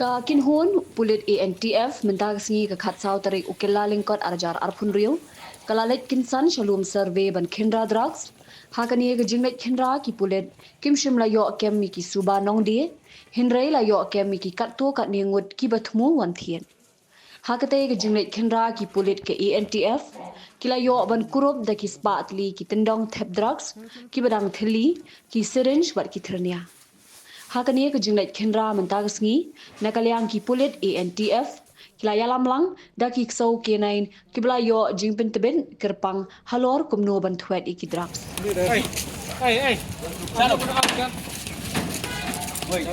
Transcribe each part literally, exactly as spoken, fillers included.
Ka kynhun pulit A N T F mynta ka sngi ka khatsaw tarik u Kyllalyngkot arhajar arphew hynriew ka la leit kynsan sha lum survey ban khynra drugs. Ha kane ka jingleit khynra ki pulit kim shym la ïoh kem ïa ki suba nongdie, hynrei la ïoh kem ïa ki katto katne ngut kiba thmu wan thied. Ha katei ka jingleit khynra ki pulit ka A N T F ki la ïoh ban kurup da ki spah tylli ki tyndong thep drugs, kiba dang thylli, ki syringe bad ki thyrnia. Ha kane ka jingleit khynra mynta ka sngi, na ka liang ki pulit A N T F ki la ïalam lang da ki ksew K nine kiba la ïoh jingpyntbit kyrpang halor kumno ban thwet ïa ki drugs. Ei, ei, ei. Wait.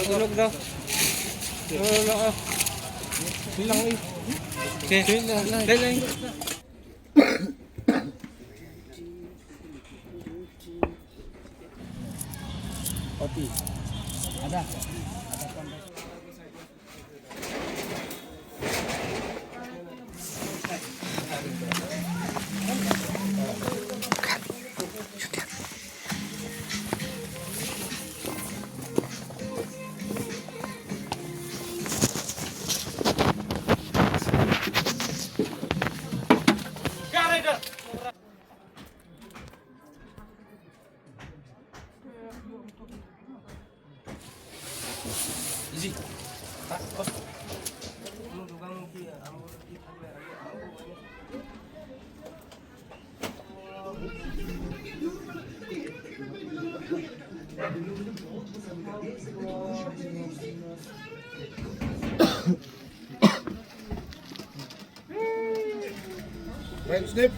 Right, snip.